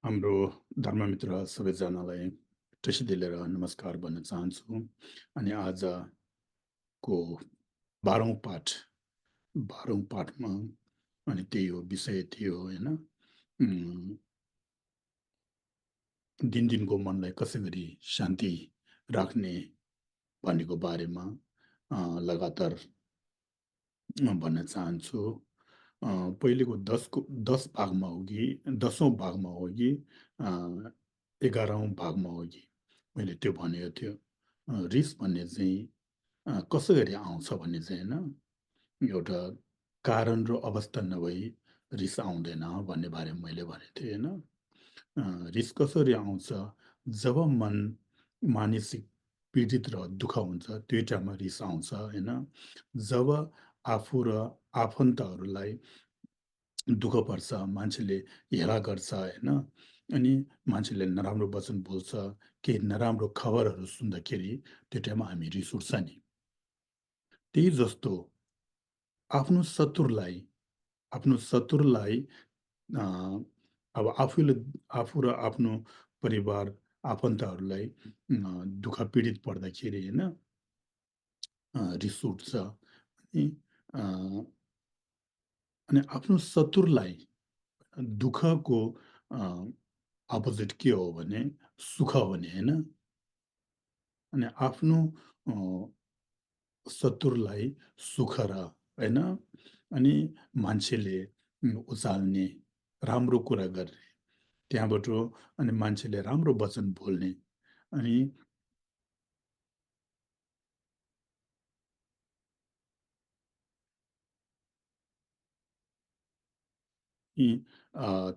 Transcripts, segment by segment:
हाम्रो धर्ममित्र सबैजनालाई टसी दिलेर नमस्कार भन्न चाहन्छु। अनि आजको 12औं पाठ 12औं पाठमा अनि त्यही हो विषय त्यही हो होइन? दिनको मनलाई कसै गरी शान्ति राख्ने भन्नेको बारेमा लगातार भन्न चाहन्छु। पहिलेको 10 भागमा हो कि 10औं भागमा हो कि अ, 11औं भागमा हो कि मैले त्यो भनेको थियो। रिस भन्ने चाहिँ कसै गरी आउँछ भन्ने चाहिँ होइन, एउटा कारण र अवस्था नभई रिस आउँदैन भन्ने बारेमा मैले भनेको थिएँ होइन। रिस कसरी आउँछ? जब मन मानसिक पीडित र दुःख हुन्छ त्यो टाइममा रिस आउँछ होइन। जब आफू र आफन्तहरूलाई दुःख पर्छ, मान्छेले हेला गर्छ होइन। अनि मान्छेले नराम्रो वचन बोल्छ, केही नराम्रो खबरहरू सुन्दाखेरि त्यो टाइममा हामी रिस उठ्छ नि। त्यही जस्तो आफ्नो शत्रुलाई आफ्नो शत्रुलाई अ, अब आफू र आफ्नो परिवार, आफन्तहरूलाई दुःख पीडित पर्दाखेरि होइन रिस उठ्छ। अनि अ, अनि आफ्नो शत्रुलाई दुःखको अ, अपोजिट के हो भने सुख हो नि होइन? अनि आफ्नो अ, शत्रुलाई सुख र होइन? अनि मान्छेले उचाल्ने, राम्रो कुरा गर्ने, त्यहाँबाट अनि मान्छेले राम्रो वचन बोल्ने, अनि यी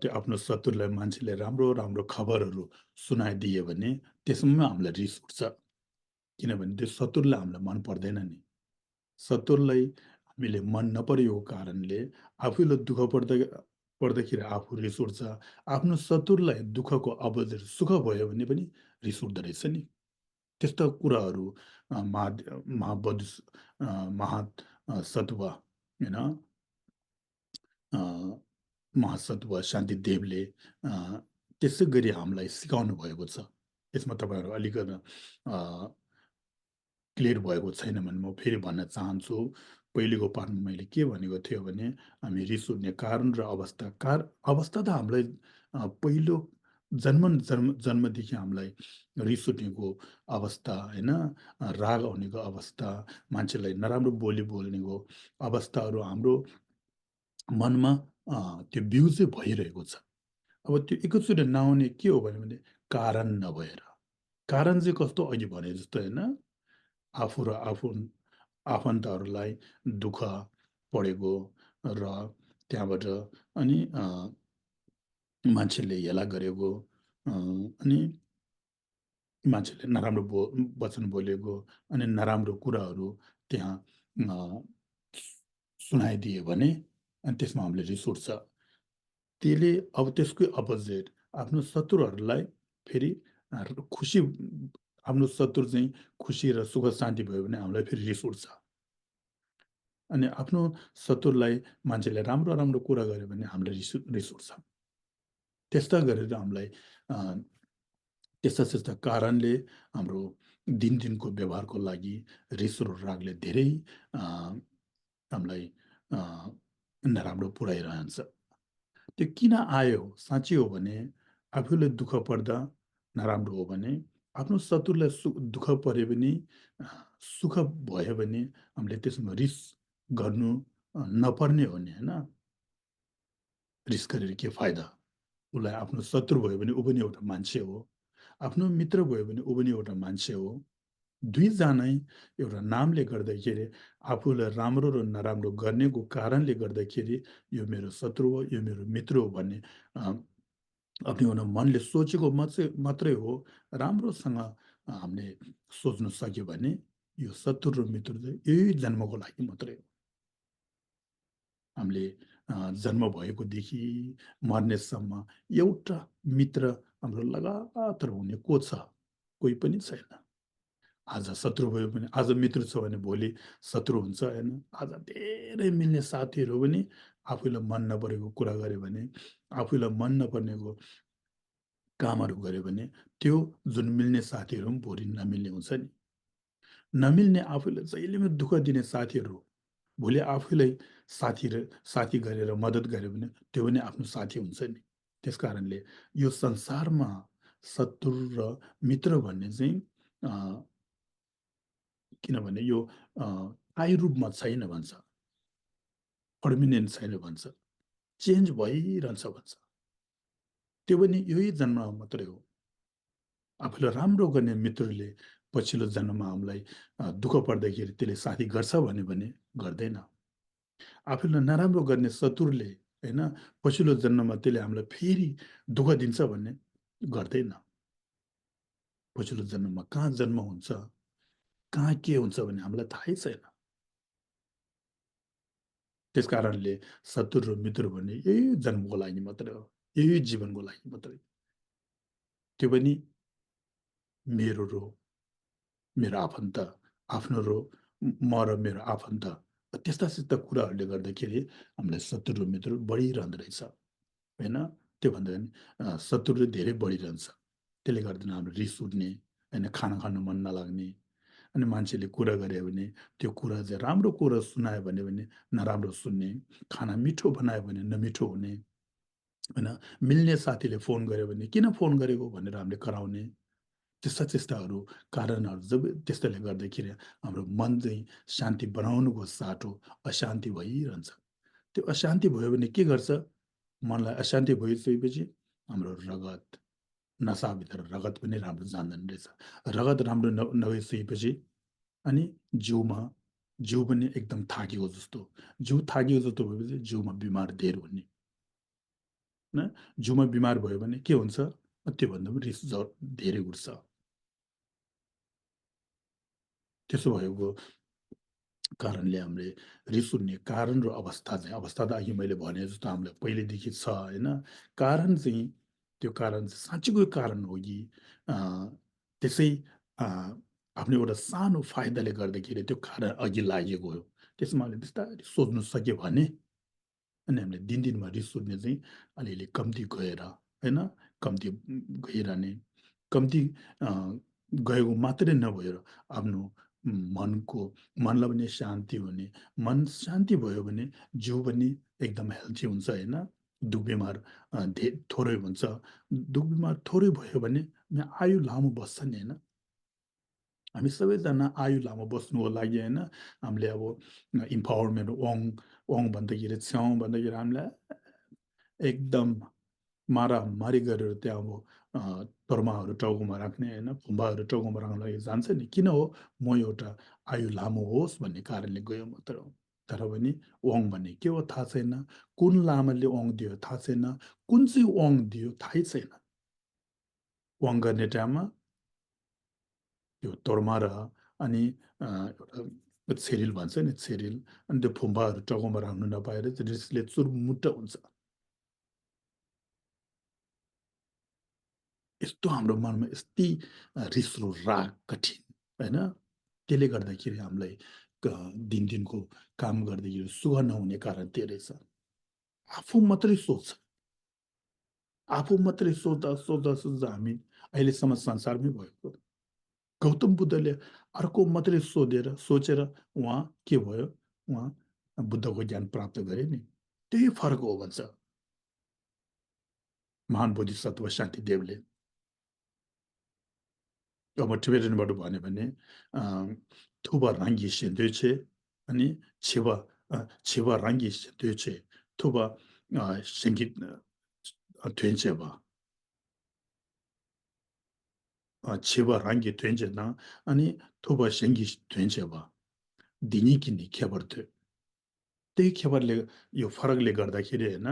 त्यो आफ्नो शत्रुलाई मान्छेले राम्रो-राम्रो खबरहरू सुनाइदियो भने त्यसमा हामीलाई रिस उठ्छ। किनभने त्यो शत्रुलाई हामीलाई मन पर्दैन नि। शत्रुलाई हामीले मन नपरेको कारणले आफूलाई दुःख पर्दाखेरि आफू रिस उठ्छ। आफ्नो शत्रुलाई दुःखको अवधि सुख भयो भने पनि रिस उठ्दो रहेछ नि। त्यस्ता कुराहरू महाबुद्ध महा सत्व होइन अ, महासत्व शान्तिदेवले अ, त्यसै गरी हामीलाई सिकाउनु भएको छ। यसमा तपाईँहरू अलिकति अ क्लियर भएको छैन भने म फेरि भन्न चाहन्छु। पहिलेको पाठमा मैले के भनेको थियो भने, हामी रिस उठ्ने कारण र अवस्था। अवस्था त हामीलाई पहिलो जन्मदेखि हामीलाई रिस उठ्नेको अवस्था होइन, राग आउनेको अवस्था, मान्छेलाई नराम्रो बोली बोल्नेको अवस्थाहरू हाम्रो मनमा त्यो बिउ चाहिँ भइरहेको छ। अब त्यो एकैचोटि नआउने के हो भने कारण नभएर। कारण चाहिँ कस्तो अघि भने जस्तो होइन, आफू र आफन्तहरूलाई दुःख परेको र त्यहाँबाट अनि मान्छेले हेला गरेको अनि मान्छेले नराम्रो वचन बोलेको अनि नराम्रो कुराहरू त्यहाँ अ, सुनाइदियो भने अनि त्यसमा हामीले रिस उठ्छ। त्यसले अब त्यसकै अपोजिट आफ्नो शत्रुहरूलाई फेरि खुसी आफ्नो शत्रु चाहिँ खुसी र सुख शान्ति भयो भने हामीलाई फेरि रिस उठ्छ। अनि आफ्नो शत्रुलाई मान्छेले राम्रो-राम्रो कुरा गर्यो भने हामीलाई रिस उठ्छ। त्यस्ता गरेर हामीलाई अ, त्यस्ता-त्यस्ता कारणले हाम्रो दिनको व्यवहारको लागि रिस र रागले धेरै अ, हामीलाई अ, नराम्रो पुऱ्याइरहन्छ। त्यो किन आयो? साँच्चै हो भने आफूले दुःख पर्दा नराम्रो हो भने, आफ्नो शत्रुलाई दुःख पर्यो भने, अ, सुख भयो भने हामीले त्यसमा रिस गर्नु नपर्ने हो नि, होइन? रिस गरेर के फाइदा? उसलाई आफ्नो शत्रु भयो भने ऊ पनि एउटा मान्छे हो। आफ्नो मित्र भयो भने ऊ पनि एउटा मान्छे हो। 2 जनै एउटा नामले गर्दाखेरि आफूलाई राम्रो र नराम्रो गर्नेको कारणले गर्दाखेरि यो मेरो शत्रु हो, यो मेरो मित्र हो भन्ने अ, आफ्नो मनले सोचेको मात्रै हो। राम्रोसँग हामीले सोच्न सक्यो भने यो शत्रु र मित्र चाहिँ यही जन्मको लागि मात्रै हो। हामीले जन्म भएकोदेखि मर्नेसम्म एउटा मित्र हाम्रो लगातार हुने को छ? कोही पनि छैन। आज शत्रु भयो भने आज मित्र छ भने भोलि शत्रु हुन्छ होइन? आज धेरै मिल्ने साथीहरू पनि आफूलाई मन नपरेको कुरा गर्यो भने, आफूलाई मन नपर्नेको कामहरू गऱ्यो भने त्यो जुन मिल्ने साथीहरू पनि भोलि नमिल्ने हुन्छ नि। नमिल्ने आफूलाई जहिले पनि दुःख दिने साथीहरू भोलि आफूलाई साथी गरेर मद्दत गर्यो भने त्यो पनि आफ्नो साथी हुन्छ नि। त्यसकारणले यो संसारमा शत्रु र मित्र भन्ने चाहिँ अ, किनभने यो स्थायी रूपमा छैन भन्छ, पर्मिनेन्ट छैन भन्छ, चेन्ज भइरहन्छ भन्छ। त्यो पनि यही जन्ममा मात्रै हो। आफूलाई राम्रो गर्ने मित्रले पछिल्लो जन्ममा हामीलाई दुःख पर्दाखेरि त्यसले साथी गर्छ भने गर्दैन। आफूलाई नराम्रो गर्ने शत्रुले होइन पछिल्लो जन्ममा त्यसले हामीलाई फेरि दुःख दिन्छ भन्ने गर्दैन। पछिल्लो जन्ममा कहाँ जन्म हुन्छ, कहाँ के हुन्छ भन्ने हामीलाई थाहै छैन। त्यसकारणले शत्रु र मित्र भन्ने यही जन्मको लागि मात्रै हो, यही जीवनको लागि मात्रै। त्यो पनि मेरो र मेरो आफन्त, आफ्नो र म र मेरो आफन्त। त्यस्ता कुराहरूले गर्दाखेरि हामीलाई शत्रु र मित्र बढिरहँदो रहेछ। होइन? त्यो भन्दा पनि शत्रु धेरै बढिरहन्छ। त्यसले गर्दा हाम्रो रिस उठ्ने, होइन खाना खानु मन नलाग्ने, अनि मान्छेले कुरा गऱ्यो भने त्यो कुरा चाहिँ राम्रो कुरा सुनायो भने नराम्रो सुन्ने, खाना मिठो बनायो भने नमिठो हुने, होइन? मिल्ने साथीले फोन गर्यो भने किन फोन गरेको भनेर हामीले कराउने, त्यस्ताहरू कारणहरू जब त्यस्ताले गर्दाखेरि हाम्रो मन चाहिँ शान्ति बनाउनुको साटो अशान्ति भइरहन्छ। त्यो अशान्ति भयो भने के गर्छ? मनलाई अशान्ति भइसकेपछि हाम्रो रगत, नसाभित्र रगत पनि राम्रो जाँदैन रहेछ। रगत राम्रो नभइसकेपछि अनि जिउ पनि एकदम थाकेको जस्तो, जिउ थाकेको जस्तो भएपछि जिउमा बिमार धेर हुने, होइन? जिउमा बिमार भयो भने के हुन्छ? त्योभन्दा पनि रिस धेरै उठ्छ। त्यसो भएको कारणले हामीले रिस उठ्ने कारण र अवस्था त अघि मैले भने जस्तो हामीलाई पहिलेदेखि छ होइन। कारण चाहिँ त्यो कारण चाहिँ साँच्चीकै कारण हो कि अ, त्यसै अ, आफ्नो एउटा सानो फाइदाले गर्दाखेरि त्यो कारण अघि लागेको हो। त्यसमा हामीले बिस्तारै सोध्नु सक्यो भने अनि हामीले दिनमा रिस उठ्ने चाहिँ अलिअलि कम्ती गएर होइन, कम्ती गइरहने, कम्ती अ, गएको मात्रै नभएर आफ्नो मनको मनलाई पनि शान्ति हुने, मन शान्ति भयो भने जिउ पनि एकदम हेल्दी हुन्छ होइन। दुःख बिमार थोरै हुन्छ। दुःख बिमार थोरै भयो भने आयु लामो बस्छ नि होइन। हामी सबैजना आयु लामो बस्नुको लागि होइन, हामीले अब इम्पावरमेन्ट ओङ भन्दाखेरि छ्याउँ भन्दाखेरि हामीलाई एकदम मारामारी गरेर त्यहाँ अब तर्माहरू टाउकोमा राख्ने होइन, फुम्बाहरू टाउकोमा राख्नको लागि जान्छ नि। किन हो? म एउटा आयु लामो होस् भन्ने कारणले गयो मात्र हो। तर पनि ओङ भन्ने के हो थाहा छैन। कुन लामाले ओङ दियो थाहा छैन। कुन चाहिँ ओङ दियो थाहै छैन। ओङ गर्ने टाइममा त्यो तोर्मा र अनि एउटा छेरिल भन्छ नि छेरिल, अनि त्यो फुम्बाहरू टाउकोमा राख्नु नपाएर चाहिँ रिसले चुरमुट्ट हुन्छ। यस्तो हाम्रो मनमा यस्तै रिस र राग कठिन होइन। त्यसले गर्दाखेरि हामीलाई दिनको काम गर्दाखेरि सुख नहुने कारण त्यो रहेछ। आफू मात्रै सोच्छ, आफू मात्रै सोच्दा हामी अहिलेसम्म संसारमै भएको। गौतम बुद्धले अर्को मात्रै सोचेर उहाँ के भयो? उहाँ बुद्धको ज्ञान प्राप्त गरे नि। त्यही फरक हो भन्छ महान बोधिसत्व शान्तिदेवले। अब टिबेटनबाट भन्यो भने अ, "थुबा राङ्गी सेन्धुछे" अनि "छिबा राङ्गी सेन्धुछे, थुबा सेङ्गीत थुइन्छेबा, छिबा राङ्गी थुइन्छेन अनि थुबा सेङ्गी थुइन्छेबा, दिनी किनी खेबर थियो।" त्यही खेबरले यो फरकले गर्दाखेरि होइन,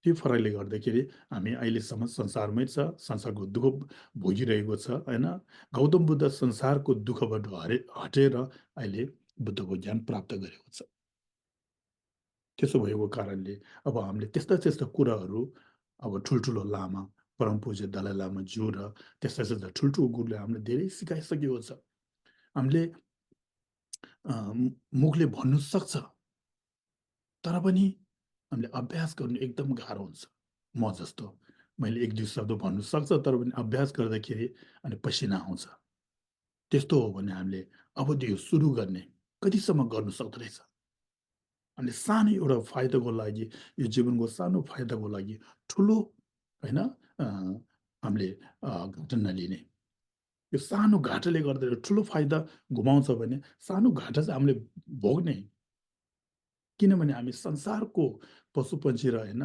त्यो फरकले गर्दाखेरि हामी अहिलेसम्म संसारमै छ, संसारको दुःख भोगिरहेको छ होइन। गौतम बुद्ध संसारको दुःखबाट हटेर अहिले बुद्धको ज्ञान प्राप्त गरेको छ। त्यसो भएको कारणले अब हामीले त्यस्ता कुराहरू अब ठुल्ठुलो लामा, परम पूज्य दलाई लामाज्यू र त्यस्ता ठुल्ठुलो गुरुले हामीलाई धेरै सिकाइसकेको छ। हामीले मुखले भन्नु सक्छ, तर पनि हामीले अभ्यास गर्नु एकदम गाह्रो हुन्छ। म जस्तो मैले 1-2 शब्द भन्नु सक्छ तर पनि अभ्यास गर्दाखेरि अनि पसिना आउँछ। त्यस्तो हो भने हामीले अब त्यो सुरु गर्ने कतिसम्म गर्नु सक्दो रहेछ? अनि सानो एउटा फाइदाको लागि, यो जीवनको सानो फाइदाको लागि ठुलो होइन हामीले घाटा नलिने। यो सानो घाटाले गर्दा ठुलो फाइदा गुमाउँछ भने सानो घाटा चाहिँ हामीले भोग्ने। किनभने हामी संसारको पशुपन्छी र होइन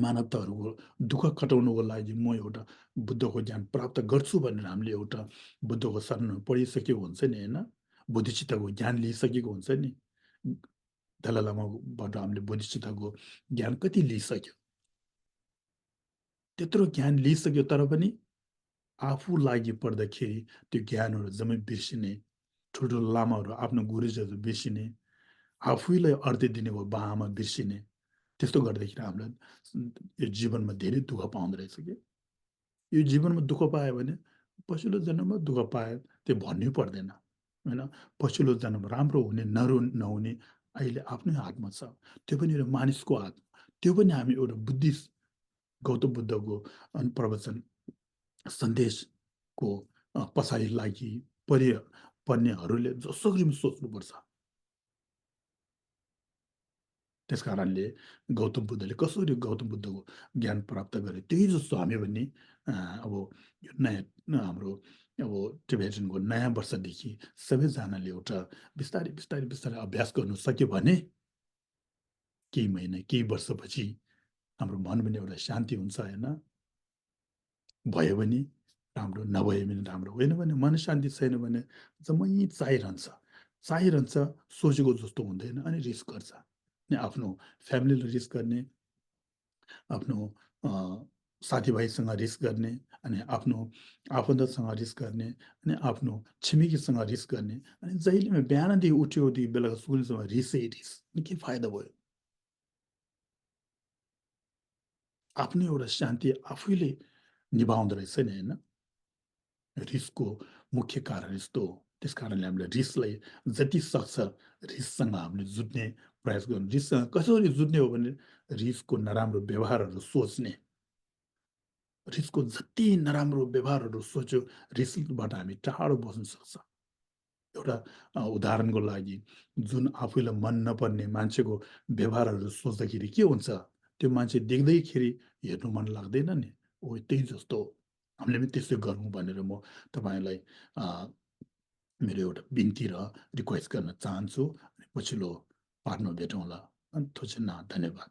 मानवताहरूको दुःख कटाउनुको लागि म एउटा बुद्धको ज्ञान प्राप्त गर्छु भनेर हामीले एउटा बुद्धको शरणमा पढिसकेको हुन्छ नि होइन? बोधिचित्तको ज्ञान लिइसकेको हुन्छ नि। दलाई लामाबाट हामीले बोधिचित्तको ज्ञान कति लिइसक्यो? त्यत्रो ज्ञान लिइसक्यो तर पनि आफू लागि पर्दाखेरि त्यो ज्ञानहरू जम्मै बिर्सिने, ठुल्ठुलो लामाहरू आफ्नो गुरुजहरू बिर्सिने, आफैलाई अर्थ दिने भयो बाआमा बिर्सिने, त्यस्तो गर्दाखेरि हामीलाई यो जीवनमा धेरै दुःख पाउँदो रहेछ कि। यो जीवनमा दुःख पायो भने पछिल्लो जन्ममा दुःख पायो त्यो भन्नै पर्दैन, होइन? पछिल्लो जन्म राम्रो हुने नहुने अहिले आफ्नै हातमा छ। त्यो पनि एउटा मानिसको हातमा। त्यो पनि हामी एउटा बुद्धिस्ट गौतम बुद्धको प्रवचन सन्देशको पछाडि लागि पढ्नेहरूले जसरी पनि सोच्नुपर्छ। त्यस कारणले गौतम बुद्धले कसरी गौतम बुद्धको ज्ञान प्राप्त गरे त्यही जस्तो हामी पनि अब यो नयाँ हाम्रो अब टिबेटनको नयाँ वर्षदेखि सबैजनाले एउटा बिस्तारै बिस्तारै बिस्तारै अभ्यास गर्नु सक्यो भने केही महिना केही वर्षपछि हाम्रो मन पनि एउटा शान्ति हुन्छ होइन भयो भने राम्रो नभए पनि राम्रो होइन भने मन शान्ति छैन भने जम्मै चाहिरहन्छ चाहिरहन्छ सोचेको जस्तो हुँदैन अनि रिस गर्छ अनि आफ्नो फ्यामिलीलाई रिस गर्ने आफ्नो साथीभाइसँग रिस गर्ने अनि आफ्नो आफन्तसँग रिस गर्ने अनि आफ्नो छिमेकीसँग रिस गर्ने अनि जहिले बिहानदेखि उठ्योदेखि बेलुका सुत्नेसम्म रिसै रिस अनि के फाइदा भयो आफ्नो एउटा शान्ति आफैले निभाउँदो रहेछ नि होइन रिसको मुख्य कारण यस्तो हो त्यस कारणले हामीले रिसलाई जति सक्छ रिससँग हामीले जुझ्ने प्रयास गर्नु रिससँग कसरी जुझ्ने हो भने रिसको नराम्रो व्यवहारहरू सोच्ने रिसको जति नराम्रो व्यवहारहरू सोच्यो रिसबाट हामी टाढो बस्न सक्छ एउटा उदाहरणको लागि जुन आफूलाई मन नपर्ने मान्छेको व्यवहारहरू सोच्दाखेरि के हुन्छ त्यो मान्छे देख्दैखेरि हेर्नु मन लाग्दैन नि ओ त्यही जस्तो हो। हामीले पनि त्यस्तै गरौँ भनेर म तपाईँलाई अ, मेरो एउटा बिन्ती र रिक्वेस्ट गर्न चाहन्छु पछिल्लो पाठमा भेटौँला धन्यवाद